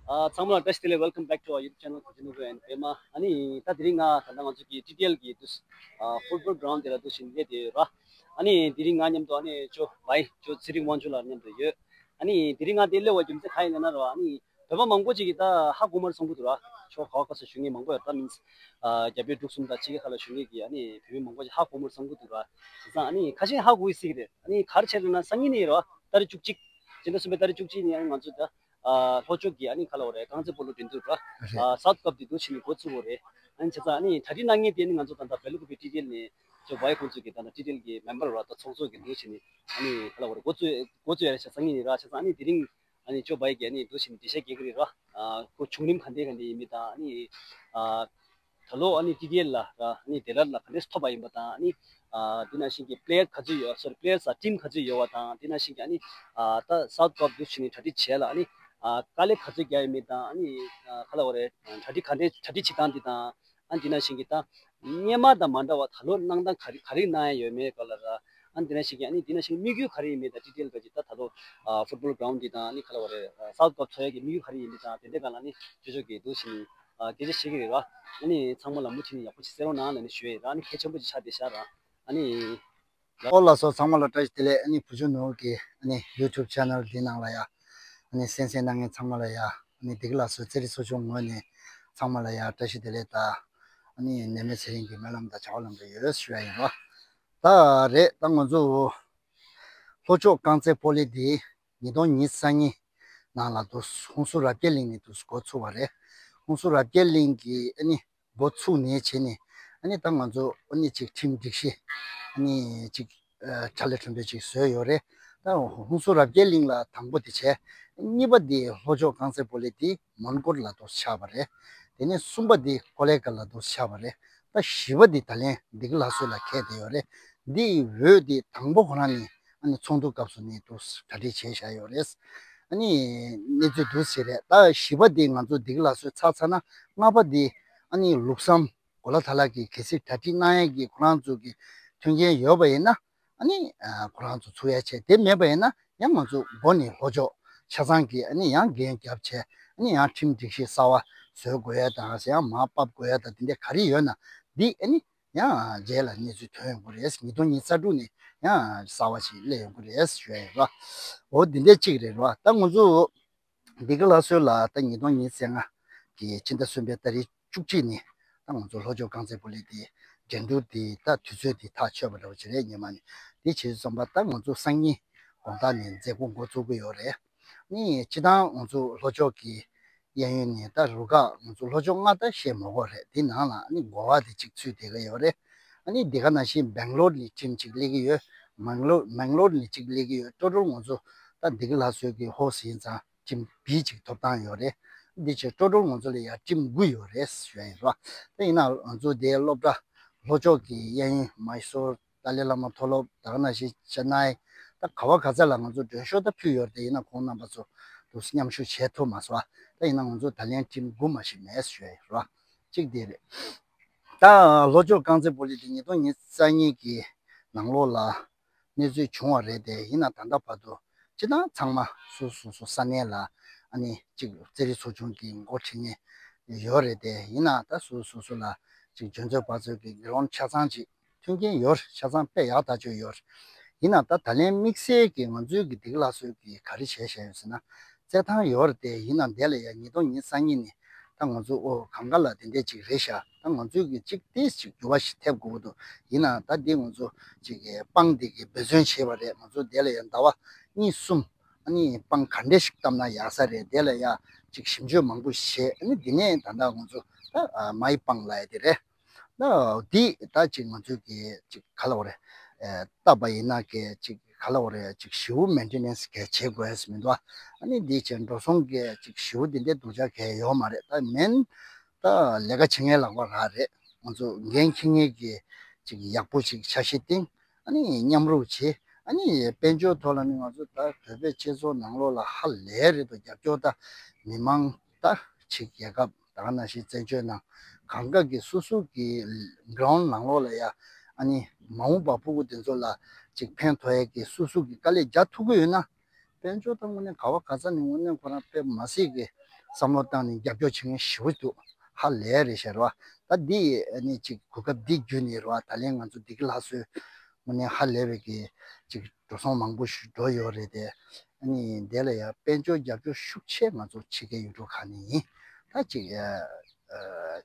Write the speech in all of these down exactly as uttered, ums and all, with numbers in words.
ཨ། ཚང་མ་ལ་བཀྲ་ཤིས་བདེ་ལེགས། Welcome back to our YouTube channel, Kajinogo and Pema. ཨ་ནི་ད་དེ་རིང་ང་ད་ལྟ་ང་ཚོ་གི་ཊི་ཌི་ཨེལ་གི་དུས་ཨ་ཕུཊ་བོལ་གྷི་རའུན་ཌི་དེ་ལ་འདུག་བྱས་ནས་སླེབས་བསྡད་ཡོད་ར། ཨ་ནི་དེ་རིང་ང་མཉམ་དུ་ཨ་ནི་ཇོ་བྷའི་ཇོ་ཚེ་རིང་དབང་ཕྱུག་ལགས་མཉམ་དུ་ཡོད། ཨ་ནི་དེ་རིང་ང་འདིར་སླེབས་པའི་རྒྱུ་མཚན་གང་ཡིན་ལབ་ན་ར། ཨ་ནི་བོད་པ་མང་པོ་ཅིག་གིས་ད་ཧ་གོ་མ་རེད་བསམ་གྱི་འདུག་ར། ཕྱོགས་ག་བ་ག་ས་བཞུགས་མཁན་མང་པོ་ཡོད་ར། ད་མིན་ཨ་རྒྱ་བལ་འབྲུག་གསུམ་དང་ཕྱི་རྒྱལ་ཁག་ལ་བཞུགས་མཁན་གྱི་ཨ་ནི་བོད་མི་མང་པོ་ཅིག་ཧ་གོ་མ་རེད་བསམ་གྱི་འདུག་ར། བྱས་ཙང་ཨ་ནི་ཁ་ཤས་ཧ་གོ་གི་སྲིད་ཀྱི་རེད། ཨ་ནི་ག་རེ་བྱས་རེད་ན་སང་ཉིན་ནས་ར། ཏ་རིག་བཅུ་གཅིག་སྤྱི་ཟླ་གསུམ་པའི་ཏ་རིག་བཅུ་གཅིག་ནས་ཨ་ནི་ང་ཚོ་ད་ཨ་ལྷོ་ཕྱོགས་ཀྱི་ཨ་ནི་ག་ལབ་དགོས་རེད། རྐང་རྩེད་སྤོ་ལོ་འགྲན་བསྡུར་ར། རེད། ཨ་སའུཐ་ཀབ་དེ་འདུག་བྱས་ནས་འགོ་བཙུགས་པ་རེད། ཨ་ནི་བྱས་ཙང་ཨ་ནི་གྲ་སྒྲིག་གནང་མཁན་དེ་ཨ་ནི་ང་ཚོ་ད་ལྟ་བལ་ཀོབ་ཀྱི་ཊི་ཌི་ཨེལ་ནས་ཇོ་བྷའི་ཁོང་ཚོ་གི་ད་ལྟ་ཊི་ཌི་ཨེལ་གི་མེམ་བར་ར། ད་ཚོགས་གཙོ་གི་འདུག་བྱས་ནས་ཨ་ནི་ག་ལབ་དགོས་རེད། འགོ་བཙུགས་འགོ་བཙུགས་ཡ་རེད་ཤག་སང་ཉིན་ནས་ར། བྱས་ཙང་ཨ་ནི་དེ་རིང་ཨ་ནི་ཇོ་བྷའི་གིས་ཨ་ནི་འདུག་བྱས་ནས་འགྲེལ་བཤད་རྒྱག་གི་རེད་ར། ཨ་ཁོ་བྱུང་རིམ་ག་འདྲ་ག་འདྲ་ཡིན་མིན་དང་ཨ་ནི་ཨ་ད་ལོ་ཨ་ནི་ཊི་ཌི་ཨེལ་ལ་ར་ཨ་ནི་ཌེ་ལ་ལ་ག་འདྲས་ཐོབ་པ་ཡིན་པ་དང་། ཨ་ནི་ཨ་དེ་ནང་བཞིན་གྱི་པི་ལེ་ཡར་ག་ཚོད་ཡོད། སོ་རི། པི་ལེ་ཡར་ས་ཊིམ་ག་ཚོད་ཡོད་པ་དང་། དེ་ནང་བཞིན་གྱི་ཨ་ནི་ཨ་ད་སའུཐ་ཀབ་འདུག་བྱས་ནས་གྲ་སྒྲིག་བྱས་ལ་ཨ་ནི་ཨ་དཀའ་ལས་ག་ཚོད་རྒྱག་ཡོད་མེད་དང་། ཨ་ནི་ཨ་ག་ལབ་དགོས་རེད། གྲ་སྒྲིག་ག་འདྲས་གྲ་སྒྲིག་བྱེད་སྟངས་དེ་དང་། ཨ་ནི་དེ་ནང་བཞིན་གྱི་ད་སྔོན་མ་དང་མ་འདྲ་བ་ད་ལོ་གནང་སྟངས་ག་རེ་ག་རེ་གནང་ཡ་ཡོད་མེད་སྐོར་ལ་ར། ཨ་ནི་དེ་ནང་བཞིན་གྱི་ཨ་ནི་དེ་ནང་བཞིན་དམིགས་ཡུལ་ག་རེ་ཡིན་མིན་དང་། ཊི་ཌི་ཨེལ་ག་ཅིག་ད་ད་ལོ་ཨ་ཕུཊ་བོལ་གྷི་རའུན་ཌི་དེ་དང་ཨ་ནི་ག་ལབ་དགོས་རེད། སའུཐ་ཀབ་འཚོགས་ཡ་གི་དམིགས་ཡུལ་ག་རེ་ཡིན་མིན་དང་། དེ་འདྲའི་སྒང་ལ་ཨ་ནི་ཅོ་ཅོ་གིས་འདུག་བྱས་ནས་ཨ་སྐད་ཆ་བཤད་ཀྱི་རེད་ར། ཨ་ནི་ཚང་མ་ལ་མུ་མཐུད་ནས་ཡག་པོ་ཅིག་གསན་རོགས་གནང་ལབ་ནས་ཞུ་ཡ་ཡིན་ར། ཨ་ནི་གལ་ཆེན་པོ་ཅིག་ཆགས་བསྡད་ཤག་ར། ཨ་ནི། ཨོ་ལགས་སོ། ཚང་མ་ལ་བཀྲ་ཤིས་བདེ་ལེགས། ཨ་ནི་བུ་ཆུང་ནོར་བུ་གི་ཨ་ནི་ཡུ་ཊུབ་ཆེ་ནལ་འདི་ནང་ལ་ཡ། ཨ་ནི་གསན་གཟིགས་གནང་མཁན་ཚང་མ་ལ་ཡ། ཨ་ནི་བདེ་སྐྱིད་ལགས་སོ། རྩེད་རིགས་ཚོགས་ཆུང་ངོས་ནས་ཚང་མ་ལ་ཡ་བཀྲ་ཤིས་བདེ་ལེགས་དང་། ཨ་ནི་ནད་མེད་ཚེ་རིང་གི་སྨོན་ལམ་དང་བྱ་བ་ལམ་འགྲོ་ཡོད་ཞུ་ཡ་ཡིན་ར། ད་རེད། ད་ང་ཚོ་ལྷོ་ཕྱོགས་རྐང་རྩེད་སྤོ་ལོ་འདི་ཉིས་སྟོང་ཉི་ཤུ་རྩ་གཉིས་ནང་ལ་དུ་ཧུན་སུར་རབ་རྒྱས་གླིང་ནས་དུ་འགོ་ཚུགས་པ་རེད། ཧུན་སུར་རབ་རྒྱས་གླིང་གི་ཨ་ནི་འགོ་ཚུགས་ནས་བྱས་ནས་ཨ་ནི་ད་ང་ཚོ་ཨ་ནི་ཅིག་ཁྲིམས་སྒྲིག་གཞི་ཨ་ནི་ཅིག་ཨ་ཕྱག་ལས་གྲུབ་འབྲས་ཅིག་བཟོས་ཡོད་རེད། ད་ཧུན་སུར་རབ་རྒྱས་གླིང་ལ་དང་པོ་དེ་བྱས། གཉིས་པ་དེ་ལྷོ་ཕྱོགས་རྐང་རྩེད་སྤོ་ལོ་དེ་མོན་གྷོ་ལ་དུ་ཆགས་པ་རེད། དེ་ནས་གསུམ་པ་དེ་ཀོ་ལེ་གྷལ་ལ་དུ་ཆགས་པ་རེད། ད་བཞི་པ་དེ་ད་ལན་བདེ་སྐྱིད་ལྷ་གསོལ་ལ་འཁེལ་བསྡད་ཡོད་རེད། འདིའི་འོས་དེ་དང་པོ་ཁོ་རང་ནས་ཨ་ནི་ཚོགས་འདུ་སྐབས་སུ་ནས་དུ་གྲ་སྒྲིག་བྱས་བཞག་ཡོད་རེད། ཨ་ནི་གནས་ཚུལ་འདུག་ཟེར་རེད། ད་བཞི་པ་དེ་ང་ཚོ་བདེ་སྐྱིད་ལྷ་གསོལ་ཚར་ཚར་ན། ལྔ་པ་དེ་ཨ་ནི་ལུགས་བསམ་གོ་ལ་ཐ་ལ་གི་གལ་སྲིད་གྲ་སྒྲིག་གནང་ཡས་ཀྱི་ཁོ་རང་ཚོ་གི་མཐུན་རྐྱེན་ཡོད་པ་ཡིན་ན། ཨ་ནི་ཨ་ཁོ་རང་ཚོ་ཚུགས་ཡ་བྱས། དེ་མེད་པ་ཡིན་ན་ཡང་ང་ཚོ་འགོ་ནས་ལྷོ་ཕྱོགས་ཆ་ཚང་གིས་ཨ་ནི་ཡང་འགན་བརྒྱབ་བྱས། ཨ་ནི་ཡང་ཁྲིམས་སྒྲིག་གཞི་གསར་བ་བཟོ་དགོས་ཡ་དང་། ཡང་མར་ཕབ་དགོས་ཡ་དང་། དེ་འདྲ་ག་རེ་ཡོད་ན་འདི་ཨ་ནི་ཡང་རྗེས་ལ་གནས་ཚུལ་ཐོན་ཡོང་གི་རེད། ཉིས་སྟོང་ཉི་ཤུ་རྩ་དྲུག་ནས་ཡང་གསར་བ་ཞིག་སླེབས་ཡོང་གི་རེད་ཞུ་ཡ་ཡིན་ར། འོ་འདི་འདྲ་གཅིག་རེད་ར། ད་ང་ཚོ་བདེ་སྐྱིད་ལྷ་གསོལ་ལ་ད་ཉིས་སྟོང་ཉི་ཤུ་རྩ་ལྔ་གི་ཕྱི་ཟླ་གསུམ་པའི་ཏ་རིག་བཅུ་གཅིག་ནས་ད་ང་ཚོ་ལྷོ་ཕྱོགས་རྐང་རྩེད་སྤོ་ལོ་དེ་འགྲན་བསྡུར་དེ་ད་དུས་ཚོད་དེ་ཐག་ཆོད་པ་འདྲ་བོ་ཅིག་རེད། སྔོན་མ་ནས་དེ་བྱས་ཙང་པ་ད་ང་ཚོ་སང་ཉིན་དགོང་དག་ནས་མཛད་སྒོ་འགོ་བཙུགས་ཀྱི་ཡོད་རེད། ནི་སྤྱིར་བཏང་ང་ཚོ་ལྷོ་ཕྱོགས་ཀྱི་གཡས་གཡོན་ནས་ད་རུ་ཁག་ང་ཚོ་ལྷོ་ཕྱོགས་ལྔ་ད་བཤད་མ་དགོས་རེད། དེ་ནང་ལ་ནི་འགོ་བ་དེ་གཅིག་ཚུད་བསྡད་ཀྱི་ཡོད་རེད། ཨ་ནི་དེ་ག་ནང་བཞིན་སྦེང་ལོར་ནས་ཊིམ་གཅིག་སླེབས་ཀྱི་ཡོད། མེང་ལོར་མེང་ལོར་ནས་གཅིག་སླེབས་ཀྱི་ཡོད། ཊོ་ཊལ་ང་ཚོ་ད་བདེ་སྐྱིད་ལྷ་གསོལ་གྱི་ཧོ་སི་ཡིན་ཙང་ཊིམ་བི་གཅིག་ཐོབ་ཐང་ཡོད་རེད། འདི་བྱས་ཊོ་ཊལ་ང་ཚོ་ལ་ཡ་ཊིམ་དགུ་ཡོད་རེད་ཞུ་ཡ་ཡིན་ར། ད་ཡིན་ན་ང་ཚོ་དེ་སློབ་གྲྭ་ལྷོ་ཕྱོགས་ཀྱི་གཡས་གཡོན་མཱི་སོར། ཏཱ་ལའི་བླ་མ་མཐོ་སློབ། ད་ག་ནང་བཞིན་ཅེ་ནའི། ད་ག་བ་ག་ས་ལ་ང་ཚོ་མགྲོན་ཤོག་ད་ཕུལ་ཡོད་རེད། ཡིན་ན་ཁོང་རྣམ་པ་ཚོ་དུ་མཉམ་ཞུགས་བྱེད་ཐུབ་མ་སོང་བ། ད་ཡིན་ན་ང་ཚོ་ད་ལན་ཊིམ་དགུ་མ་ཞིག་མེད་ཞུ་ཡ་ཡིན་ར། གཅིག་དེ་རེད། ད་ལྷོ་ཕྱོགས་རྐང་རྩེད་སྤོ་ལོ་དེ་ཉིས་སྟོང་ཉི་ཤུ་རྩ་གཉིས་ཀྱི་ནང་ལོགས་ལ་གནས་ཚུལ་བྱུང་བ་རེད་དེ། ཡིན་ན་ད་ལྟ་བར་དུ་སྤྱིར་བཏང་ཚང་མ་སོ་སོ་སོ་ས་གནས་ལ་ཨ་ནི་གཅིག་རྩེད་རིགས་ཚོགས་ཆུང་གི་འགོ་ཁྲིད་མཁན་ཡོད་རེད་དེ། ཡིན་ན་ད་སོ་སོ་སོ་ལ་གཅིག་འཇོན་ཚོད་དཔག་ཚོད་ཀྱི་གི་རོན་ཆ་ཚང་གཅིག་མཐུན་རྐྱེན་ཡོད། ཆ་ཚང་དཔེ་ཡག་ཐག་ཆོད་ཡོད། ཡིན་ན་ད་ད་ལན་དམིགས་བསལ་གྱི་ང་ཚོའི་གི་བདེ་སྐྱིད་ལྷ་གསོལ་གྱི་ག་རེ་བྱས་བཞག་ཡོད་ཟེར་ན། རྩེད་ཐང་ཡོད་རེད་དེ། ཡིན་ན་དེ་ལ་ཡ་ཉིས་སྟོང་ཉི་ཤུ་རྩ་གཉིས་ནས་ད་ང་ཚོ་ཨོ་གང་ག་ལ་དེ་འདྲས་ཅིག་རེད་ཤག་ད་ང་ཚོའི་གི་ཅིག་ཏིས་ཅིག་འགྱུར་བ་ཞིག་ཐེབས་དགོས་ཀྱི་འདུག་ཡིན་ན་ད་འདི་ང་ཚོ་ཅིག་གི་པང་འདི་གི་འབད་བརྩོན་བྱས་པ་རེད། ང་ཚོ་དེ་ལ་ཡ་ཟླ་བ་གཉིས་གསུམ་ཨ་ནི་པང་ག་འདྲས་ཞིག་བཏབ་ན་ཡག་ས་རེད། དེ་ལ་ཡ་ཅིག་ཞིབ་འཇུག་མང་པོ་བྱས། ཨ་ནི་འདི་ནས་ད་ལྟ་ང་ཚོ་ད་ཨ་མའི་པང་ལབ་ཡ་དེ་རེད། ད་འདི་ད་ཅིག་ང་ཚོས་གི་ཅིག་ག་ལབ་དགོས་རེད། ཨེ་བཏབ་པ་ཡིན་ན་གི་ཅིག་ག་ལབ་དགོས་རེད། ཅིག་ཞེ་པོ་མེན་ཊེ་ནན་སི་གི་བྱེད་དགོས་ཡ་མི་འདུག་ཨ་ནི་འདི་བྱས་འགྲོ་སོང་གི་ཅིག་ཞེ་པོ་འདི་འདྲའི་སྡུག་ཅག་གི་ཡོད་མ་རེད། ད་མེན་ད་ལས་ཀ་བྱེད་མཁན་ལག་པ་རག་རེད། ང་ཚོ་འགན་འཁྱེར་མཁན་གི་ཅིག་ཡག་པོ་ཅིག་འཆར་གཞི་བཏིང་། ཨ་ནི་མཉམ་རུབ་བྱེད། ཨ་ནི་དཔལ་འབྱོར་ཐོག་ལ་ནི་ང་ཚོ་ད་བོད་པའི་སྤྱི་ཚོགས་ནང་ལོགས་ལ་ཧ་ལས་རེད་འདུག་རྒྱབ་སྐྱོར་ད་མི་མང་ད་ཕྱི་རྒྱལ་ཁབ་ད་ག་ནང་བཞིན་བཙན་བྱོལ་ནང་གང་ག་གི་སོ་སོ་གི་གྷི་རའུན་ཌི་ནང་ལོགས་ལ་ཡ་ཨ་ནི་མ་འོངས་པ་ཕྲུ་གུ་དེ་ཚོ་ལ་ཅིག་ཕན་ཐོགས་ཡས་ཀྱི་སོ་སོ་གི་དཀའ་ལས་རྒྱག་ཐུབ་ཀྱི་ཡོད་ན། དཔལ་འབྱོར་ད་དངོས་གནས་ག་བ་ག་ས་ནས་དངོས་གནས་ཁོ་རང་དཔེ་མ་སྲིད་ཀྱི་ བསམ་བློ་བཏང་ནས་རྒྱབ་སྐྱོར་བྱེད་མཁན་ཞེ་པོ་འདུག་ཧ་ལས་རེད་ཤག་རེད་བ། ད་འདི་ཨ་ནི་ཅིག་གོ་སྐབས་འདི་བརྒྱུད་ནས་རེད་བ། ད་ལན་ང་ཚོ་བདེ་སྐྱིད་ལྷ་གསོལ་དངོས་གནས་ཧ་ལས་པའི་གི་ཅིག་འགྲོ་སོང་མང་པོ་ཞིག་འགྲོ་ཡོད་རེད་དེ། ཨ་ནི་དེ་ལ་ཡང་དཔལ་འབྱོར་རྒྱབ་སྐྱོར་ཤུགས་ཆེ་ང་ཚོ་ཕྱི་རྒྱལ་ཡུལ་གྲུ་ཁག་ནས་ཡིན། ད་ཅིག་ཨ་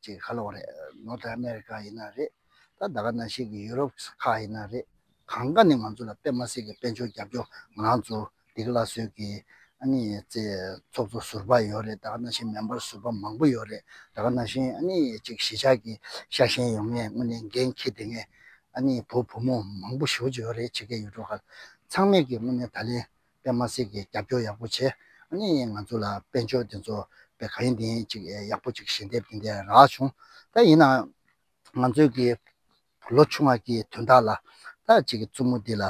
ཅིག་ག་ལབ་དགོས་རེད། ནོར་ཐི་ཨ་མེ་རི་ཀ་ཡིན་ན་རེད། ད་ད་ག་ནང་བཞིན་གྱི་ཡུ་རོབ་ཁག་ཡིན་ན་རེད། གང་ག་ནས་ང་ཚོ་ལ་དཔེ་མ་སྲིད་ཀྱི་དཔལ་འབྱོར་རྒྱབ་སྐྱོར། ང་རང་ཚོ་བདེ་སྐྱིད་ལྷ་གསོལ་གྱི་ཨ་ནི་ཚེ་ཚོགས་གཙོ་ཟུར་པ་ཡོད་རེད། ད་ག་ནང་བཞིན་མེམ་བར་ཟུར་པ་མང་པོ་ཡོད་རེད། ད་ག་ནང་བཞིན་ཨ་ནི་ཅིག་གཞིས་ཆགས་ཀྱི་ཤ་ཞེན་ཡོང་མཁན་དངོས་གནས་འགན་འཁྱེར་བསྡད་མཁན་ཨ་ནི་བུ་བུ་མོ་མང་པོ་ཞེ་པོ་ཅིག་ཡོད་རེད། ཕྱི་རྒྱལ་ཡུལ་གྲུ་ཁག་ཚང་མས་ཀྱི་དངོས་གནས་ད་ལན་དཔེ་མ་སྲིད་ཀྱི་རྒྱབ་སྐྱོར་ཡག་པོ་བྱས། ཨ་ནི་ང་ཚོ་ལ་དཔལ་འབྱོར་དེ་ཚོ་དཔེ་གང་ཡིན་དེ་ཡིན་ཅིག་ཡག་པོ་ཅིག་ཞལ་འདེབས་དེ་འདྲ་རག་བྱུང་། ད་ཡིན་ན། ང་ཚོའི་གི་ལོ་ཆུང་བ་གི་དོན་དག་ལ་ད་ཅིག་གི་བཙུན་མོ་འདི་ལ་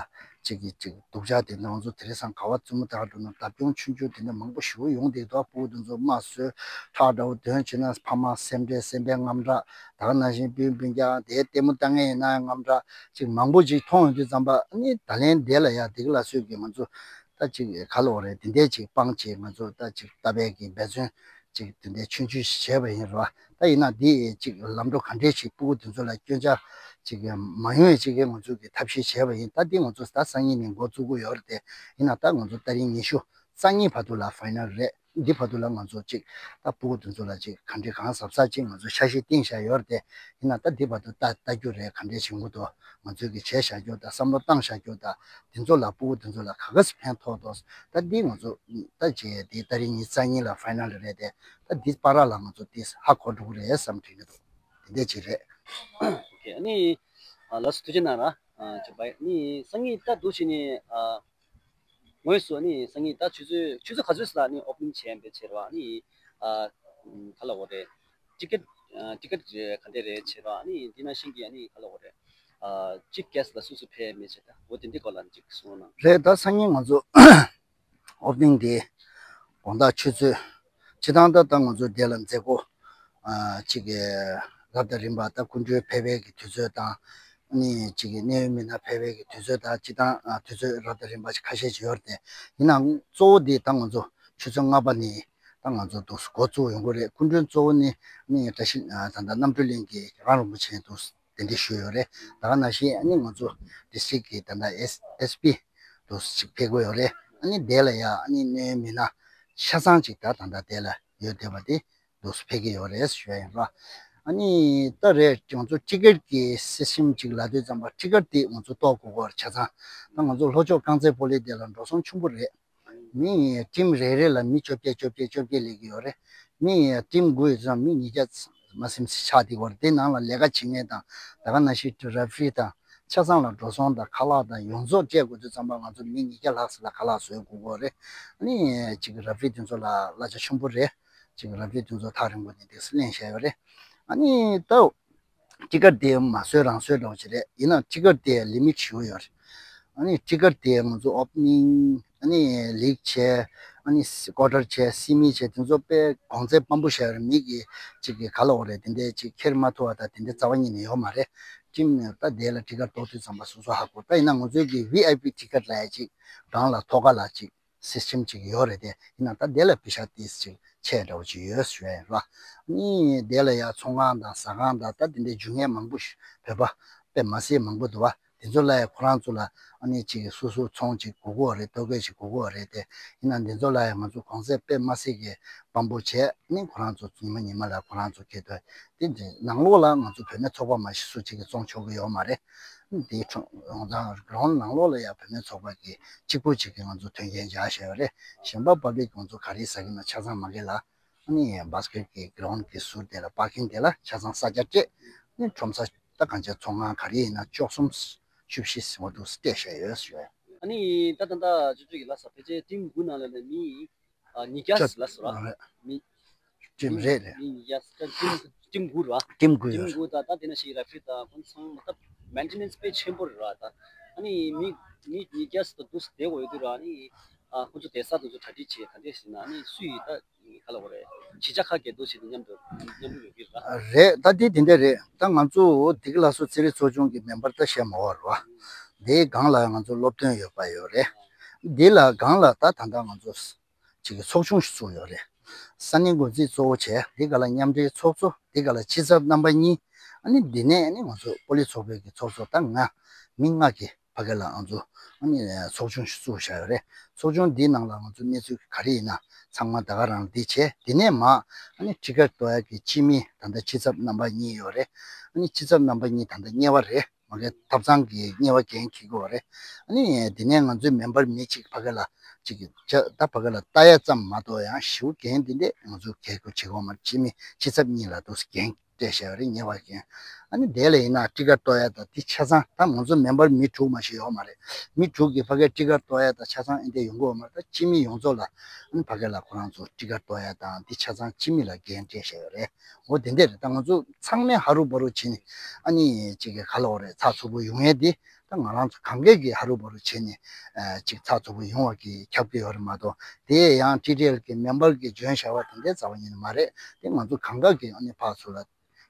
ཅིག་གི་ཅིག་སྡུག་ཅག་དེ་འདྲ། ང་ཚོ་དེང་སང་ག་བ་བཙུན་མོ་དག་འགྲོ་ན་བརྡབ་སྐྱོན་ཆུང་ཆུང་དེ་འདྲ་མང་པོ་ཞེ་པོ་ཡོང་བསྡད་འདུག་སྤུ་གུ་དེ་ཚོ་རྨ་བཟོས་ཁྲག་འདྲ་བོ་འདོན་བྱས་ན་ཕ་མ་སེམས་ཁྲལ་སེམས་པའི་དངངས་སྐྲག། ད་ག་ནང་བཞིན་སྤུན་སྤུན་ཀྱག་དེ་ལྟད་མོ་ལྟ་མཁན་ཡིན་ན་ཡང་དངངས་སྐྲག་ཅིག་མང་པོ་ཅིག་མཐོང་ཡོང་དུས་ཙམ་པ། ཨ་ནི་ད་ལན་དེ་ལ་ཡ་བདེ་སྐྱིད་ལྷ་གསོལ་གྱི་ང་ཚོ་ད་ཅིག་ག་ལབ་དགོས་རེད། དེ་འདྲའི་ཅིག་དཔང་བྱས་ང་ཚོ་ད་ཅིག་ལྟ་བའི་གི་འབད་བརྩོན་ཅིག་དེ་འདྲའི་ཆུང་ཆུང་ཞིག་བྱས་པ་ཡིན་རོ། ད་ཡིན་ན་འདི་ཅིག་ལམ་འགྲོ་ག་འདྲས་ཞིག་སྤུ་གུ་དེ་ཚོ་ལ་སྐྱོན་ཆ་ཅིག་མ་ཡོང་བའི་ཅིག་ང་ཚོ་གི་ཐབས་ཤེས་བྱས་པ་ཡིན། ད་འདི་ང་ཚོ་ཟླ་སང་ཉིན་ནས་འགོ་བཙུགས་ཀྱི་ཡོད་རེད་དེ། ཡིན་ན་ད་ང་ཚོ་ཏ་རིག་ཉི་ཤུ་རྩ་གཉིས་བར་དུ་ལ་ཕའི་ནལ་རེད། འདི་བར་དུ་ལ་ང་ཚོ་ཅིག་ད་སྤུ་གུ་དེ་ཚོ་ལ་ཅིག་ག་འདྲས་གང་ཟབ་ཟབ་ཅིག་ང་ཚོ་འཆར་གཞི་བཏིང་བཞག་ཡོད་རེད་དེ། ཡིན་ན་ད་འདི་བར་དུ་ལྟ་ལྟ་རྒྱུ་རེད། ག་འདྲས་བྱེད་དགོས་འདུག་ང་ཚོས་ཀྱི་བྱས་བཞག་རྒྱུ་དང་བསམ་བློ་བཏང་བཞག་རྒྱུ་དང་། དེ་ཚོ་ལ་སྤུ་གུ་དེ་ཚོ་ལ་ག་ག་ཚོད་ཕན་ཐོགས་འདུག་ད་འདི་ང་ཚོ་ད་བྱས་དེ་ཏ་རིག་ཉི་ཤུ་རྩ་གཉིས་ལ་ཕའི་ནལ་རེད་དེ། ད་འདི་བར་ལ་ང་ཚོ་དེ་ཧ་གོ་འགྲོ་གི་རེད་བསམ་དྲན་གྱི་འདུག་དེ་འདྲས་ཅིག་རེད། ཨོ་ཁེ། ཨ་ནི་ཨ་ལགས་སོ། ཐུགས་རྗེ་གནང་ར། ཨ་ཅེ་བའི་ནི་སང་ཉིན་ད་འདུག་བྱས་ནས་ཨ་དངོས་སུ་ནི་སང་ཉིན་ད་ཆུ་ཚོད་ཆུ་ཚོད་ག་ཚོད་ལ་ནི་ཨོ་པ་ནིང་བྱས་པའི་ཕྱིར་བ་ནི་ཨ་ག་ལབ་དགོས་རེད། ཊི་ཀེ་ཊི་ཨ་ཊི་ཀེ་ཊི་རེད། ག་འདྲས་རེད་ཕྱིར་བ་ནི་འདི་ནང་བཞིན་གྱི་ཨ་ནི་ག་ལབ་དགོས་རེད། ཨ་ཅིབ་གེ་སི་ལ་སུ་སུ་ཕེབས་མེད་ཅེས་ད་འོ་དེ་འདི་སྐོར་ལ་ཅིག་གསུང་གནང་། རེད། ད་སང་ཉིན་ང་ཚོ་ཨོ་པ་ནིང་དེ་དགོང་དག་ཆུ་ཚོད། སྤྱིར་བཏང་ད་ལྟ་ང་ཚོ་དེ་ལ་མཛད་སྒོ་ཨ་ཅིག་གི་རབ་དང་རིམ་པ་ད་སྐུ་མགྲོན་ཕེབས་པའི་གི་དུས་ཚོད་དང་། ཨ་ནི་ཅིག་གི་གནད་ཡོད་མི་སྣ་ཕེབས་པའི་གི་དུས་ཚོད་དང་། སྤྱིར་བཏང་ཨ་དུས་ཚོད་རབ་དང་རིམ་པ་ཅིག་ཁ་ཤས་ཅིག་ཡོད་རེད་དེ། ཡིན་ནའང་གཙོ་བོ་དེ་ད་ང་ཚོ་ཆུ་ཚོད་ལྔ་པ་ནས་ད་ང་ཚོ་འདུག་འགོ་བཙུགས་ཡོང་གི་རེད། སྐུ་མགྲོན་གཙོ་བོ་ནི་ཨ་ནི་བཀྲ་ཤིས་ཨ་ད་ལྟ་རྣམ་གྲོལ་གླིང་གི་རྒྱལ་དབང་རིན་པོ་ཆེ་འདུག་དེ་འདྲ་ཞུས་ཡོད་རེད། ད་ག་ནང་བཞིན་ཨ་ནི་ང་ཚོ་ཌི་སི་ཊིག་གི་ད་ལྟ་ཨེས་ཨེས་པི་དུ་ཞིག་ཕེབས་ཀྱི་ཡོད་རེད། ཨ་ནི་དེ་ལ་ཡ་ཨ་ནི་གནད་ཡོད་མི་སྣ་ཆ་ཚང་ཅིག་ད་ད་ལྟ་དེ་ལ་ཡོད་བསྡད་པ་དེ་དུ་ཕེབས་ཀྱི་ཡོད་རེད་ཞུ་ཡ་ཡིན་ར། ཨ་ནི་ད་རེད། ང་ཚོ་ཊི་ཀེ་ཊི་གི་སི་སི་ཊེམ་ཅིག་ལབ་དུས་ཙམ་པ་ཊི་ཀེ་ཊི་དེ་ང་ཚོ་གཏོགས་དགོས་ཀྱི་ཡོད་རེད། ཆ་ཚང་ད་ང་ཚོ་ལྷོ་ཕྱོགས་རྐང་རྩེད་སྤོ་ལོའི་དེ་ལ་འགྲོ་སོང་ཆེན་པོ་རེད། མི་ཊིམ་རེ་རེ་ལ་མི་བཅོ་བརྒྱད་བཅོ་བརྒྱད་བཅོ་བརྒྱད་སླེབས་ཀྱི་ཡོད་རེད། མི་ཊིམ་དགུ་ཡོད་ཙང་མི་ཉིས་བརྒྱ་མ་ཟིན་ཙམ་ཆགས་བསྡད་ཀྱི་ཡོད་རེད། དེ་ནང་ལ་ལས་ཀ་བྱེད་མཁན་དང་། ད་ག་ནང་བཞིན་རེ་ཕ་རི་དང་། ཆ་ཚང་ལ་འགྲོ་སོང་དང་ཁ་ལག་དང་ཡོངས་རྫོགས་སྤྲད་དགོས་དུས་ཙམ་པ་ང་ཚོ་མི་ཉིས་བརྒྱ་ལྷག་ཙམ་ལ་ཁ་ལག་བཟོ་དགོས་ཀྱི་ཡོད་རེད། ཨ་ནི་ཅིག་རེ་ཕ་རི་དེ་ཚོ་ལ་གླ་ཆ་ཆེན་པོ་རེད། ཅིག་རེ་ཕ་རི་དེ་ཚོ་ཐག་རིང་པོ་ནས་འདུག་སེ་ལེན་བཞག་ཡོད་རེད། ཨ་ནི་ད་ཊི་ཀེ་ཊི་དེ་མ་བཟོས་རང་བཟོས་འདྲ་བོ་ཅིག་རེད། ཡིན་ནའང་ཊི་ཀེ་ཊི་དེ་ལི་མིཊ་ཞེ་པོ་ཡོད་རེད། ཨ་ནི་ཊི་ཀེ་ཊི་དེ་ང་ཚོ་ཨོ་པ་ནིང་། ཨ་ནི་ལིག་བྱས། ཨ་ནི་ཀོ་ཊར་བྱས། སེ་མི་བྱས། དེ་ཚོ་དཔེ་གོང་ཚད་དཔང་པོ་བཞག་ཡོད་རེད། མི་གི་ཅིག་གི་ག་ལབ་དགོས་རེད། དེ་འདྲའི་ཅིག་འཁྱེར་མ་ཐུབ་པ་དང་དེ་འདྲའི་རྩ་བ་ཉིད་ནས་ཡོད་མ་རེད། ཊིམ་ནས་ད་དེ་ལ་ཊི་ཀེ་ཊི་གཏོང་དུས་ཙམ་པ་སོ་སོ་ཧ་གོ། ད་ཡིན་ན་ང་ཚོའི་གི་ཝི་ཨའི་པི་ཊི་ཀེ་ཊི་ལབ་ཡ་ཅིག་སྒང་ལ་ཐོག་ཁ་ལ་ཅིག་སིས་ཊེམ་ཅིག་ཡོད་རེད་དེ། ཡིན་ན་ད་དེ་ལ་པེ་ཤ་ཏིས་ཅིག་ཆེ་འདྲ་བོ་ཅིག་ཡོད་ཞུ་ཡ་ཡིན་ར། ཨ་ནི་དེ་ལ་ཡ་ཚོང་ཁང་དང་ཟ་ཁང་དང་ད་དེ་འདྲའི་རྒྱུ་དངོས་མང་པོ་ཞིག་བོད་པ་དཔེ་མ་སྲིད་མང་པོ་འདུག་བ། དེ་ཚོ་ལ་ཡ་ཁོ་རང་ཚོ་ལ་ཨ་ནི་ཅིག་སོ་སོ་ཚོང་ཅིག་དགོས་ཀྱི་ཡོད་རེད། ཐོ་བཀོད་ཅིག་དགོས་ཀྱི་ཡོད་རེད་དེ། ཡིན་ན་དེ་ཚོ་ལ་ཡ་ང་ཚོ་གོང་ཚད་དཔེ་མ་སྲིད་ཀྱི་དཔང་པོ་བྱས། ཨ་ནི་ཁོ་རང་ཚོ་ཉི་མ་ཉི་མ་ལ་ཁོ་རང་ཚོ་ཁེ་ཐོན་དེ་འདྲའི་ནང་ལོགས་ལ་ང་ཚོ་བུད་མེད་ཚོགས་པ་མ་གཞི་སུ་གཅིག་གིས་བཙོང་ཆོག་གི་ཡོད་མ་རེད། དེའི་ཁྲོད་ཡོང་ཙང་གྲོང་ནང་ལོགས་ལ་ཡང་བུད་མེད་ཚོགས་པ་གི་གཅིག་པུ་གཅིག་གིས་ང་ཚོ་མཐུན་རྐྱེན་སྦྱར་བཞག་ཡོད་རེད། གཞན་པ་པབ་ལིག་ང་ཚོ་ག་རེ་ཟ་གི་ན་ཆ་ཚང་མ་གི་ལ། ཨ་ནི་བྷ་སི་ཀེ་ཊི་གི་གྲོང་གི་ཟུར་དེ་ལ་པར་ཀིང་དེ་ལ་ཆ་ཚང་ས་རྒྱ་སྤྲད། ཨ་ནི་ཁྲོམ་ས་ད་གང་ཆ་ཚོང་ཁང་ག་རེ་ཡིན་ན་བཅུ་གསུམ་བཅུ་བཞི་ཟིན་པ་འདུག་སྤྲད་བཞག་ཡོད་ཟེར་བས། ཨ་ནི་ད་ད་ད་ཅོ་ཅོ་གི་ལ་ས་ཕལ་ཆེར་ཊིམ་དགུ་ནང་ལ་ནི་མི། ཨ་ཉིས་བརྒྱ་ལ་སོ་ར། མི་ཊིམ་རེད་རེད། མི་ཉིས་བརྒྱ་ད་ཊིམ་ཊིམ་དགུ་ར། ཊིམ་དགུ་ཊིམ་ཡོད་དགུ་ད་ད་དེ་ན་ཞིག་ར་ཕི་ད་ཁོང་ཚང་མ་ད་མེན་ཊེ་ནེན་སི་དཔེ་ཆེན་པོ་རེད་ར། ད་ཨ་ནི་མི་མི་ཉིས་བརྒྱ་ད་འདུག་སེ་བསྡད་དགོས་ཡོད་དུས་ར། ཨ་ནི་ཨ་ཁོང་ཚོ་བསྡད་ས་དེ་ཚོ་གྲ་སྒྲིག་བྱེད་ག་འདྲས་ཟེར་ན། ཨ་ནི་སུ་ཡིས་ད་ག་ལ་བ་རེད། གཞིས་ཆགས་ཁག་གི་འདུག་སེ་དེ་མཉམ་དུ་མཉམ་རུབ་ཡོད་ཀྱི་ར། རེད། ད་དེ་དེ་འདྲ་རེད། ད་ང་ཚོ་བདེ་སྐྱིད་ལྷ་གསོལ་རྩེད་རིགས་ཚོགས་ཆུང་གི་མེམ་བར་ད་བཤད་མ་དགོས་ར། དེའི་སྒང་ལ་ང་ཚོ་སློབ་སྟོན་ཡོད་པ་ཡོད་རེད། དེ་ལ་སྒང་ལ་ད་ད་ལྟ་ང་ཚོ་ཅིག་གི་ཚོགས་ཆུང་ཞིག་བཙུགས་ཡོད་རེད། ས་གནས་འགོ་འཛིན་གཙོ་བོ་བྱས། འདི་ག་ལ་མཉམ་འབྲེལ་ཚོགས་གཙོ། འདི་ག་ལ་སྤྱི་ཚབ་རྣམ་པ་གཉིས། ཨ་ནི་འདི་ནས་ཨ་ནི་ང་ཚོ་སྤོ་ལོ་ཚོགས་པའི་གི་ཚོགས་གཙོ་དང་ང་། མི་ལྔ་གི་ཕ་གི་ལ་ང་ཚོ་ཨ་ནི་ཚོགས་ཆུང་ཞིག་བཙུགས་བཞག་ཡོད་རེད། ཚོགས་ཆུང་འདིའི་ནང་ལ་ང་ཚོ་གནས་ཚུལ་ག་རེ་ཡིན་ན་ཚང་མ་ད་ག་རང་འདི་བྱས། འདི་ནས་མ་ཨ་ནི་ཊི་ཀེ་ཊི་གཏོང་ཡག་གི་སྤྱི་མི་ད་ལྟ་སྤྱི་ཚབ་རྣམ་པ་གཉིས་ཡོད་རེད། ཨ་ནི་སྤྱི་ཚབ་རྣམ་པ་གཉིས་ད་ལྟ་དམྱལ་བ་རེད། མ་གི་ཐབ་ཚང་གི་དམྱལ་བ་འགན་འཁྱེར་གྱི་ཡོད་རེད། ཨ་ནི་དེ་ནས་ང་ཚོའི་མེམ་བར་མི་གཅིག་ཕ་གི་ལ་གཅིག་གི་ཅ་ད་ཕ་གི་ལ་ལྟ་ཡ་ཙམ་མ་གཏོགས་ཡང་ཞེ་པོ་འགན་དེ་འདྲས་ང་ཚོ་འཁྱེར་དགོས་བྱེད་དགོས་མ་རེད། སྤྱི་མི་སྤྱི་ཚབ་གཉིས་ལ་འདུག་སེ་འགན་སྤྲད་བཞག་ཡོད་རེད། དམྱལ་བ་འགན། ཨ་ནི་དེ་ལ་ཡིན་ན་ཊི་ཀེ་ཊི་གཏོང་ཡ་དང་དེ་ཆ་ཚང་ད་ང་ཚོ་མེམ་བར་མི་དྲུག་མ་ཞིག་ཡོད་མ་རེད། མི་དྲུག་གི་ཕ་གིར་ཊི་ཀེ་ཊི་གཏོང་ཡ་དང་ཆ་ཚང་ཨེ་འདྲས་ཡོང་གི་ཡོད་མ་རེད། ད་སྤྱི་མི་ཡོངས་རྫོགས་ལ་ཨ་ནི་ཕ་གི་ལ་ཁོ་རང་ཚོ་ཊི་ཀེ་ཊི་གཏོང་ཡ་དང་དེ་ཆ་ཚང་སྤྱི་མི་ལ་འགན་སྤྲད་བཞག་ཡོད་རེད། འོ་དེ་འདྲས་རེད། ད་ང་ཚོ་ཚང་མས་ཧ་རུ་བ་རུ་བྱས་ནས་ཨ་ནི་གཅིག་གི་ག་ལ་འོ་རེད། ཚགས་ཚུད་པོ་ཡོང་ཡས་དེ་ད་ང་རང་ཚོ་གང་གས་ཀྱིས་ཧ་རུ་བ་རུ་བྱས་ནས་ཨ་གཅིག་ཚགས་ཚུད་པོ་ཡོང་བ་གི་ཁྱབ་ཀྱི་ཡོད་རེད་མ་གཏོགས། དེ་ཡང་ཊི་ཌི་ཨེལ་གི་མེམ་བར་གྱིས་འཇོན་བཞག་པ་དེ་འདྲས་རྩ་བ་ཉིད་ནས་མ་རེད། དེ་ང་ཚོ་གང་ག་གིས་ཨ་ནི་ཕར་ཚུར་ལ་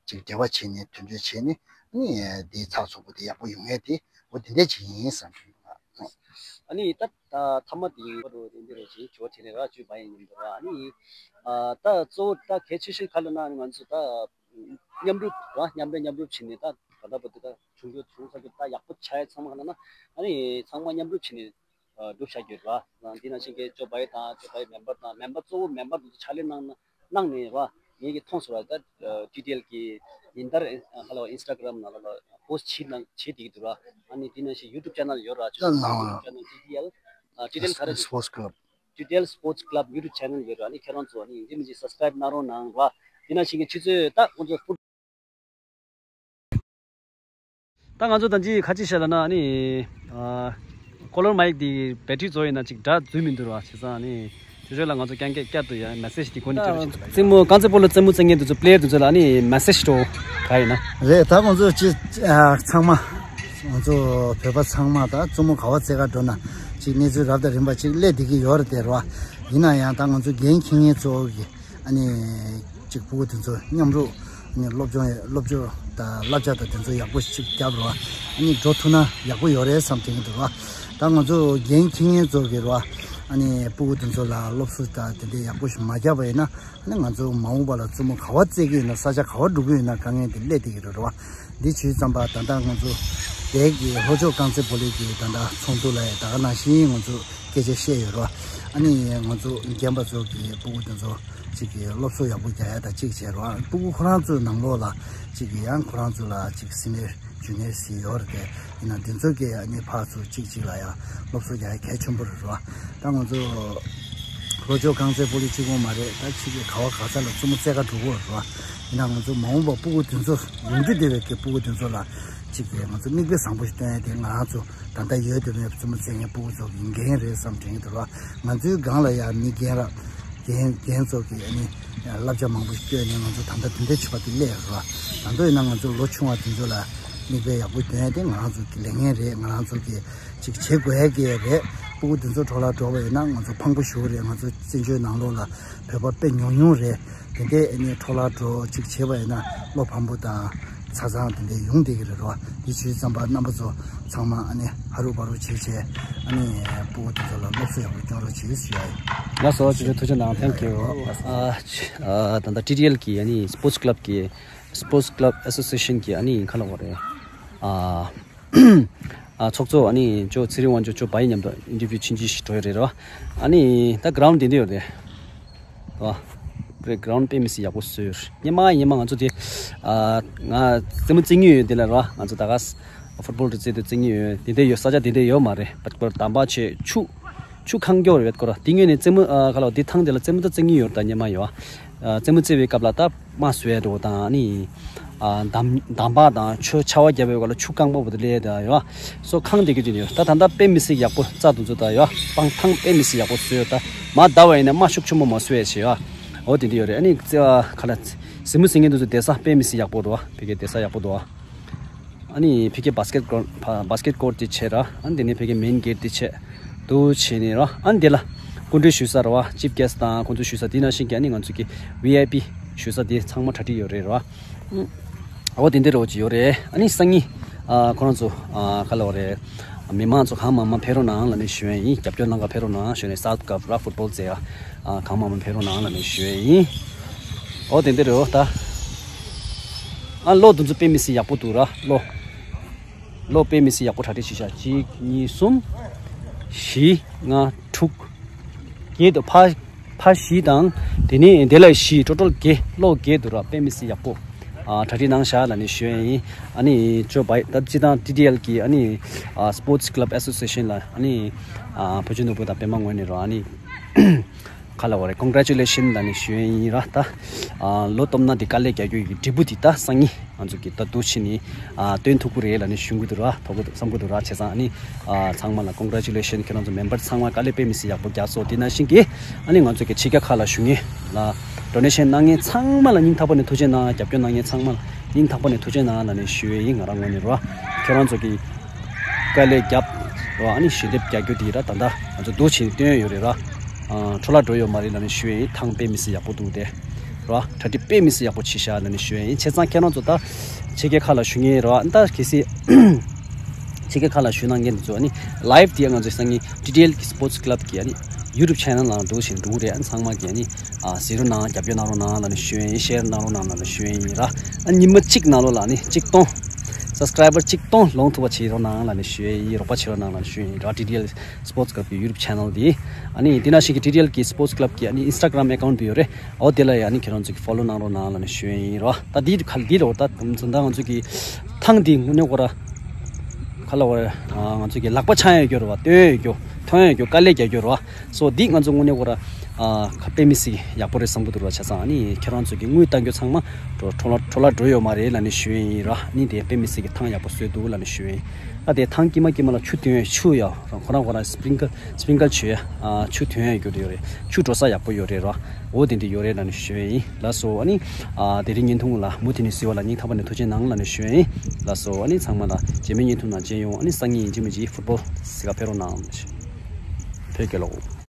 གཅིག་འབྲེལ་བ་བྱས་ནས་དོན་འཁྱོལ་བྱས་ནས་ཨ་ནི་དེ་ཚགས་ཚུད་པོ་དེ་ཡག་པོ་ཡོང་ཡས་དེ་འོ་དེ་འདྲས་ཅིག་ཡིན་བསམ་གྱི་འདུག་ཨ་ནི་ད་ད་མཐའ་མ་དེ་ཡིན་པ་རུ་དེ་འདྲས་རེད་ཅེས་ཇོ་བྱས་ནས་ར་བཅུ་པ་ཡིན་ཡིན་འདུག་ཨ་ནི་ཨ་ད་གཙོ་བོ་ད་གལ་ཆེ་ཤོས་ག་ལ་ན་ང་ཚོ་ད་མཉམ་རུབ་ར་མཉམ་འབྲེལ་མཉམ་རུབ་བྱས་ནས་ད་ད་ལྟ་བར་དུ་ད་བྱུང་རྒྱུ་བྱུང་ས་རྒྱུ་ད་ཡག་པོ་ཆགས་ཡ་ཚང་མ་ག་ན་ན་ཨ་ནི་ཚང་མ་མཉམ་རུབ་བྱས་ནས་སྒྲུབ་བྱ་རྒྱུ་ར། འདི་ནང་བཞིན་གྱི་ཇོ་བྷའི་དང་ཇོ་བྷའི་མེམ་བར་དང་མེམ་བར་གཙོ་བོ་མེམ་བར་འདི་ཚོ་ཕྱག་ལས་གནང་ན་གནང་ནས་ར་ངེད་ཀྱི་མཐོང་སོང་ར། ད་ཊི་ཌི་ཨེལ་གྱི་ཉིན་ལྟར་ཧ་ལ་ཨིན་སི་ཊ་གྷ་རམ་ནང་ལ་པོ་སི་ཊི་བྱེད་གནང་བྱེད་བསྡད་ཀྱི་འདུག་ར། ཨ་ནི་འདི་ནང་བཞིན་ཡུ་ཊུབ་ཅེ་ནལ་ཡོད་ར། ཅོ་ལགས། ཡུ་ཊུབ་ཅེ་ནལ་ཊི་ཌི་ཨེལ་ཨ་ཊི་ཌི་ཨེལ་ག་རེ་Sports Club. ཊི་ཌི་ཨེལ་Sports Club ཡུ་ཊུབ་ཅེ་ནལ་ཡོད་ར། ཨ་ནི་ཁྱེད་རང་ཚོ་ཨ་ནི་འདི་མི་ཅིག་སབ་སི་ཀ་རེབ་གནང་རོགས་གནང་ར། འདི་ནང་བཞིན་གྱི་ཆུ་ཚོད་ད་ཁོང་ཚོ་ཧྥུ་ད་ང་ཚོ་ད་ཅི་ཁ་ཅིག་བཤད་ལ་ན་ཨ་ནི་ཨ་ཀོ་ལར་མའིག་དེ་བེ་ཊི་རི་རྫོགས་ཡིན་ན་ཅིག་སྒྲ་འཛུལ་མི་འདུག་ར། བྱས་ཙང་ཨ་ནི་ཆུ་ཚོད་ལ་ང་ཚོ་རྐྱང་རྐྱང་བསྐྱར་དུ་ཡང་མེ་སེ་ཇི་དེ་གོ་ནས་བཅར་བྱེད་ལ། རྩེད་མོ་རྐང་རྩེད་སྤོ་ལོ་རྩེད་མོ་རྩེ་མཁན་དེ་ཚོ་པི་ལེ་ཡར་དེ་ཚོ་ལ་ཨ་ནི་མེ་སེ་ཇི་འགྲོ་ག་ཡིན་ན་རེད། ད་ང་ཚོ་ཅི་ཨ་ཚང་མ་ང་ཚོ་བོད་པ་ཚང་མ་ད་རྩེད་མོ་ག་བ་རྩེ་ག་འགྲོ་ན་ཅིག་གནས་ཚུལ་རབ་དང་རིམ་པ་ཅིག་སླེབས་བསྡད་ཀྱི་ཡོད་རེད་དེ་ར། ཡིན་ན་ཡང་ད་ང་ཚོ་འགན་འཁྱེར་མཁན་གཙོ་བོ་གི་ཨ་ནི་གཅིག་ཕྲུ་གུ་དེ་ཚོ་མཉམ་རུབ་ཨ་ནི་སློབ་སྦྱོང་སློབ་སྦྱོང་དང་བསླབ་བྱ་དང་དེ་ཚོ་ཡག་པོ་ཞིག་བརྒྱབ་རོགས། ཨ་ནི་འགྲོ་ཐུབ་ན་ཡག་པོ་ཡོད་རེད་བསམ་དྲན་གྱི་འདུག་རོགས། ད་ང་ཚོ་འགན་འཁྱེར་མཁན་ཚོ་གི་རོགས་ཨ་ནི་ཕྲུ་གུ་དེ་ཚོ་ལ་སློབ་གསོ་དང་དེ་འདྲའི་ཡག་པོ་ཞིག་མ་བརྒྱབ་པ་ཡིན་ན་ཨ་ནི་ང་ཚོ་མ་འོངས་པ་ལ་རྩེད་མོ་ག་བ་རྩེ་གི་ཡིན་ན་ས་ཆ་ག་བ་འགྲོ་གི་ཡིན་ན་དཀའ་ངལ་དེ་སླེབས་བསྡད་ཀྱི་རེད་རོགས། འདི་བྱས་ཙམ་པ་ད་ལྟ་ང་ཚོ་དེ་གི་ལྷོ་ཕྱོགས་རྐང་རྩེད་སྤོ་ལོ་གི་ད་ལྟ་ཚོགས་འདུ་ལ་ཡང་ད་ག་ནང་བཞིན་ང་ཚོ་སྐད་ཆ་བཤད་ཡོད་རོགས། ཨ་ནི་ང་ཚོ་རྒན་པ་ཚོ་གི་ཕྲུ་གུ་དེ་ཚོ་གཅིག་གི་སློབ་གསོ་ཡག་པོ་རྒྱག་ཡ་དང་གཅིག་བྱས་རོགས། ཕྲུ་གུ་ཁོ་རང་ཚོའི་ནང་ལོགས་ལ་གཅིག་གི་ཡང་ཁོ་རང་ཚོ་ལ་གཅིག་སི་ནི་ཡར་ཇུ་ནི་ཡར་ཟེར་ཡོད་རེད་དེ། ཡིན་ན་དེ་ཚོ་གི་ཨ་ནི་ཕར་ཚུར་གཅིག་གཅིག་ལ་ཡང་སློབ་གསོ་རྒྱག་ཡ་གལ་ཆེན་པོ་རེད་རོགས། ད་ང་ཚོ་ལྷོ་ཕྱོགས་རྐང་རྩེད་སྤོ་ལོ་གཅིག་པོ་མ་རེད། ད་གཅིག་གི་ག་བ་ག་ས་ལ་རྩེད་མོ་རྩེ་ག་འགྲོ་གི་ཡོད་རེད་རོགས། ཡིན་ན་ང་ཚོ་མ་འོངས་པ་ཕྲུ་གུ་དེ་ཚོ་ཡོང་རྒྱུ་བསྡད་པའི་གི་ཕྲུ་གུ་དེ་ཚོ་ལ་གཅིག་གི་ང་ཚོ་མིག་དཔེ་བཟང་པོ་ཞིག་སྟོན་ཡ་དེ་ང་རང་ཚོ་ད་ལྟ་ཡོད་དེ་མེད་རྩེད་མོ་རྩེ་མཁན་ཕྲུ་གུ་ཚོ་གི་འགན་རེད་བསམ་དྲན་གྱི་འདུག་ར། ང་ཚོའི་སྒང་ལ་ཡང་མི་རྒན་རབས་རྒན་རྒན་ཚོ་གི་ཨ་ནི་བསླབ་བྱ་མང་པོ་ཞིག་བསྐྱོན་ནས་ང་ཚོ་ད་ལྟ་དེ་འདྲའི་བྱེད་པ་དེ་སླེབས་ཡོད་ར། ད་དུང་ཡིན་ན་ང་ཚོ་ལོ་ཆུང་བ་དེ་ཚོ་ལ་མིག་དཔེ་ཡག་པོ་སྟོན་ཡ་དེ་ང་རང་ཚོ་གི་ལས་འགན་རེད། ང་རང་ཚོ་གི་ཅིག་བྱེད་དགོས་ཡ་གི་རེད། ཕྲུ་གུ་དེ་ཚོ་འཕྲོ་བརླག་འགྲོ་བ་ཡིན་ན་ང་ཚོ་ཕངས་པོ་ཞེ་པོ་རེད། ང་ཚོ་བཙན་བྱོལ་ནང་ལོགས་ལ་བོད་པ་དཔེ་ཉུང་ཉུང་རེད། དེ་འདྲའི་ཨ་ནི་འཕྲོ་བརླག་འགྲོ་ཅིག་བྱས་པ་ཡིན་ན་བློ་ཕམ་པོ་དང་ཆ་ཚང་དེ་འདྲའི་ཡོང་བསྡད་ཀྱི་རེད་རོ། འདི་བྱས་ཙམ་པ་རྣམ་པ་ཚོ་ཚང་མ་ཨ་ནི་ཧ་རུ་བ་རུ་བྱེད་བྱས་ཨ་ནི་ཕྲུ་གུ་དེ་ཚོ་ལ་སློབ་གསོ་ཡག་པོ་སྐྱོན་རོགས་བྱེད་ཞུ་ཡ་ཡིན། ལགས་སོ། ཅིག་ཐུགས་རྗེ་གནང་། Thank you. ཨ་ཨ་ད་ལྟ་ཊི་ཌི་ཨེལ་གི་ཨ་ནི་སི་པོར་ཊི་ཀླབ་གི་སི་པོར་ཊི་ཀླབ་ཨེ་སོ་སི་ཨེ་ཤན་གི་ཨ་ནི་ག་ལབ་དགོས་རེད། ཨ། ཨ་ཚོགས་གཙོ་ཨ་ནི་ཇོ་ཚེ་རིང་དབང་ཕྱུག་ཇོ་བྷའི་མཉམ་དུ་ཨིན་ཊར་བིའུ་ཕྱིན་ཅི་ཞིག་འགྲོ་ཡོད་རེད་རོ། ཨ་ནི་ད་གྷི་རའུན་ཌི་དེ་འདྲ་ཡོད་རེད་རོ། རེད། གྷི་རའུན་ཌི་དཔེ་མི་སྲིད་ཡག་པོ་བཟོས་ཡོད། སྔོན་མ་སྔོན་མ་ང་ཚོ་དེ་ཨ་ང་རྩེད་མོ་རྩེ་མྱོང་ཡོད་དེ་ལ་རོ། ང་ཚོ་ད་ག་ས་ཕུཊ་བོལ་རེད་རྩེད་དུས་རྩེད་མྱོང་ཡོད། དེ་འདྲ་ཡོད་ས་ཆ་དེ་འདྲ་ཡོད་མ་རེད། བད་ཀོར་འདམ་བག་བྱས་ཆུ་ཆུ་ཁེངས་ཀྱི་ཡོད་རེད། བད་ཀོར་དེ་སྔོན་ནས་རྩེད་མོ་ཨ་ག་ལབ་དེ་ཐང་དེ་ལ་རྩེད་མོ་ད་རྩེད་མྱོང་ཡོད་རེད། ད་སྔོན་མ་ཡོད་ཨ་རྩེད་མོ་རྩེ་བའི་སྐབས་ལ་ད། རྨ་བཟོ་ཡ་འགྲོ་དང་ཨ་ནི། ཨ་འདམ་འདམ་བག་དང་ཆུ་ཆར་པ་བརྒྱབ་པའི་སྐབས་ལ་ཆུ་རྐང་པ་བོ་དེ་ལས་དང་ཡོ། སོ་ཁེངས་བསྡད་ཀྱི་དེ་ཡོད། ད་ད་ལྟ་དཔེ་མི་སྲིད་ཡག་པོ་རྩ་དེ་ཚོ་དང་ཡོ། སྤང་ཐང་དཔེ་མི་སྲིད་ཡག་པོ་བཟོས་ཡོད། ད་མར་བརྡབས་པ་ཡིན་ན་རྨ་ཤུགས་ཆེན་པོ་མ་བཟོ་ཡ་བྱས་ཡོ། འོ་དེ་འདྲ་ཡོད་རེད། ཨ་ནི་རྩེ་བ་ག་ལ་རྩེད་མོ་རྩེ་མཁན་དེ་ཚོ་བསྡད་ས་དཔེ་མི་སྲིད་ཡག་པོ་འདུག་བ། ཕ་གིའི་བསྡད་ས་ཡག་པོ་འདུག་བ། ཨ་ནི་ཕ་གིའི་བྷ་སི་ཀེཊ་ཀོ་བྷ་སི་ཀེཊ་ཀོར་ཊི་དེ་བྱས་ར། ཨ་ནི་དེ་ནས་ཕ་གིའི་མེན་གེཊ་དེ་བྱས། འདུག་བྱས་ནས་ར། ཨ་ནི་དེ་ལ་སྐུ་མགྲོན་ཞུ་ས་ར་བ། ཅིཕ་གེ་སི་ཊི་དང་ཁོང་ཚོ་ཞུ་ས་དེ་ནང་བཞིན་གྱི་ཨ་ནི་ང་ཚོ་གི་ཝི་ཨའི་པི་ཞུ་ས་དེ་ཚང་མ་གྲ་སྒྲིག་ཡོད་རེད་ར། ཨ་འོ་དེ་འདྲ་རོགས་ཅིག་ཡོད་རེད། ཨ་ནི་སང་ཉིན་ཨ་ཁོ་རང་ཚོ་ཨ་ག་ལབ་དགོས་རེད། མི་མང་ཚོ་གང་མང་མང་ཕེབས་རོགས་གནང་ལབ་ནས་ཞུ་ཡ་ཡིན། རྒྱབ་སྐྱོར་གནང་ག་ཕེབས་རོགས་གནང་ཞུ་ནས། སའུཐ་ཀབ་ར་ཕུཊ་བོལ་རྩེ་ཡ་གང་མང་མང་ཕེབས་རོགས་གནང་ལབ་ནས་ཞུ་ཡ་ཡིན། ཨོ་དེ་འདྲ་རེད་ད། ཨ་གློག་འདི་ཚོ་དཔེ་མི་སྲིད་ཡག་པོ་འདུག་ར། གློག་གློག་དཔེ་མི་སྲིད་ཡག་པོ་གྲ་སྒྲིག་བྱས་ཤག་གཅིག་གཉིས་གསུམ། བཞི་ལྔ་དྲུག་བརྒྱད་དུ་ཕ་ཕ་བཞི་དང་། དེ་ནས་དེ་ལ་བཞི། ཊོ་ཊལ་བརྒྱད། གློག་བརྒྱད་འདུག་ར། དཔེ་མི་སྲིད་ཡག་པོ་ཨ་གྲ་སྒྲིག་གནང་ཤག་ལབ་ནས་ཞུ་ཡ་ཡིན། ཨ་ནི་ཅོ་བའི་ད་སྤྱི་བཏང་ཊི་ཌི་ཨེལ་གི་ཨ་ནི་ཨ་སྤོར་ཊི་ཀླབ་ཨེ་སོ་སི་ཨེ་ཤན་ལ་ཨ་ནི་ཨ་བོད་ཕྱི་ནོར་བུ་དང་པད་མ་ངོས་ནས་ར་ཨ་ནི་ག་ལབ་དགོས་རེད། ཀོང་གྷ་རེ་ཅུ་ལེ་ཤན་ལབ་ནས་ཞུ་ཡ་ཡིན་ར། ད་ཨ་ལོ་སྟོབས་ན་འདི་དཀའ་ལས་རྒྱག་རྒྱུ་ཡི་འབྲས་བུ་འདི་ད་སང་ཉིན་ང་ཚོ་གི་ད་འདུག་ཕྱིན་ནི་ཨ་སྟོན་ཐུབ་ཀྱི་རེད་ལབ་ནས་ཞུ་གི་འདུག་ར། ཐུབ་ཀྱི་འདུག་བསམ་གྱི་འདུག་ར། བྱས་ཙང་ཨ་ནི་ཨ་ཚང་མ་ལ་ཀོང་གྷ་རེ་ཅུ་ལེ་ཤན། ཁྱེད་རང་ཚོ་མེམ་བར་ཚང་མ་དཀའ་ལས་དཔེ་མི་སྲིད་ཡག་པོ་རྒྱག་སོང་། དེ་ནང་བཞིན་གྱི་ཨ་ནི་ང་ཚོ་གི་ཕྱི་རྒྱལ་ཁག་ལ་བཞུགས་མཁན་ལ་ཌོ་ནེ་ཤན་གནང་མཁན་ཚང་མ་ལ་སྙིང་ཐག་པ་ནས་ཐུགས་རྗེ་གནང་། རྒྱབ་སྐྱོར་གནང་མཁན་ཚང་མ་ལ་སྙིང་ཐག་པ་ནས་ཐུགས་རྗེ་གནང་ལབ་ནས་ཞུ་ཡ་ཡིན། ང་རང་ངོས་ནས་ར། ཁྱེད་རང་ཚོ་གི་དཀའ་ལས་རྒྱབ་ར། ཨ་ནི་ཞལ་འདེབས་རྒྱག་རྒྱུ་དེ་ར། ད་ལྟ་ང་ཚོ་འདུག་ཕྱིན་སྟོན་ཡོད་རེད་ར། ཨ་འཕྲོ་བརླག་འགྲོ་ཡོད་མ་རེད་ལབ་ནས་ཞུ་ཡ་ཡིན། ཐང་དཔེ་མི་སྲིད་ཡག་པོ་འདུག་དེ་ར། གྲ་སྒྲིག་དཔེ་མི་སྲིད་ཡག་པོ་བྱས་ཤག་ལབ་ནས་ཞུ་ཡ་ཡིན། བྱས་ཙང་ཁྱེད་རང་ཚོ་ད་ཕྱི་རྒྱལ་ཁག་ལ་བཞུགས་མཁན་ར། ད་གལ་སྲིད་ཕྱི་རྒྱལ་ཁག་ལ་བཞུགས་གནང་མཁན་དེ་ཚོ་ཨ་ནི་ལའིབ་དེ་ང་ཚོའི་སང་ཉིན་ཊི་ཌི་ཨེལ་གི་སྤོར་ཊི་ཀླབ་གི་ཨ་ནི་ཡུ་ཊུབ་ཆེ་ནལ་ནང་འདུག་ཕྱིན་འགྲོ་གི་རེད། ཨ་ནི་ཚང་མ་གི་ཨ་ནི་ཨ་གཟིགས་རོགས་གནང་། རྒྱབ་སྐྱོར་གནང་རོགས་གནང་ལབ་ནས་ཞུ་ཡ་ཡིན། ཤེར་གནང་རོགས་གནང་ལབ་ནས་ཞུ་ཡ་ཡིན་ར། ཨ་ཉི་མ་གཅིག་ནང་ལོགས་ལ་ཨ་ནི་གཅིག་སྟོང་སབ་སི་ཀ་རའི་བར་གཅིག་སྟོང་ལོངས་ཐུབ་པ་བྱེད་རོགས་གནང་ལབ་ནས་ཞུ་ཡ་ཡིན། རོགས་པ་བྱེད་རོགས་གནང་ལབ་ནས་ཞུ་ཡ་ཡིན་ར། ཊི་ཌི་ཨེལ་སྤོར་ཊི་ཀླབ་གི་ཡུ་ཊུབ་ཆེ་ནལ་དེ། ཨ་ནི་དེ་ནང་བཞིན་གྱི་ཊི་ཌི་ཨེལ་གི་སྤོར་ཊི་ཀླབ་གི་ཨ་ནི་ཨིན་སི་ཊ་གྷ་རམ་ཨེ་ཀའུན་ཊི་དེ་ཡོད་རེད། འོ་དེ་ལ་ཡང་ཨ་ནི་ཁྱེད་རང་ཚོ་གི་ཕོ་ལོ་གནང་རོགས་གནང་ལབ་ནས་ཞུ་ཡ་ཡིན་ར། ད་འདི་ག་ལ་འདི་རེད་བ། ད་དུམ་ཚོ་ད་ང་ཚོ་གི་ཐང་འདི་དངོས་གནས་ཁོ་ར་ག་ལ་བ་རེད། ང་ཚོ་གི་ལག་པ་འཆང་ཡ་ཡོད་རེད་བ། སྟོན་ཡ་ཡོད། ཐོན་ཡ་ཡོད། དཀའ་ལས་རྒྱག་ཡོད་རེད་བ། སོ་འདི་ང་ཚོ་དངོས་གནས་ཁོ་ར་ཨ་ཁ་དཔེ་མི་སྲིད་ཡག་པོ་རེད་བསམ་གྱི་འདུག་ར། བྱས་ཙང་ཨ་ནི་ཁྱེད་རང་ཚོ་གི་དངུལ་གཏང་རྒྱུ་ཚང་མ་འཕྲོ་འཕྲོ་བརླག་འཕྲོ་བརླག་འགྲོ་ཡོད་མ་རེད་ལབ་ནས་ཞུ་ཡ་ཡིན་ར། ཨ་ནི་དེ་དཔེ་མི་སྲིད་གི་ཐང་ཡག་པོ་བཟོས་འདུག་ལབ་ནས་ཞུ་ཡ་ཡིན། ཨ་དེ་ཐང་དཀྱིལ་མ་དཀྱིལ་མ་ལ་ཆུ་ཐོན་ཡ། ཆུ་ཡ་ཁོ་རང་ཁོ་རང་སི་པི་རིང་ཀལ་སི་པི་རིང་ཀལ་བྱེད་ཡ། ཨ་ཆུ་ཐོན་ཡ་རྒྱུ་དེ་ཡོད་རེད། ཆུ་འགྲོ་ས་ཡག་པོ་ཡོད་རེད་ར། འོ་དེ་འདྲ་ཡོད་རེད་ལབ་ནས་ཞུ་ཡ་ཡིན། ལགས་སོ། ཨ་ནི་ཨ་དེ་རིང་བརྙན་ཐུང་ལ་མུ་མཐུད་ནས་གཟིགས་པ་ལ་སྙིང་ཐག་པ་ནས་ཐུགས་རྗེ་གནང་ལབ་ནས་ཞུ་ཡ་ཡིན། ལགས་སོ། ཨ་ནི་ཚང་མ་ལ་རྗེས་མའི་བརྙན་ཐུང་ནང་མཇལ་ཡོང་། ཨ་ནི་སང་ཉིན་ཡིན་གཅིག་མིན་གཅིག་ཕུཊ་བོལ་གཟིགས་ག་ཕེབས་རོགས་གནང་། བོད་རྒྱལ་ལོ།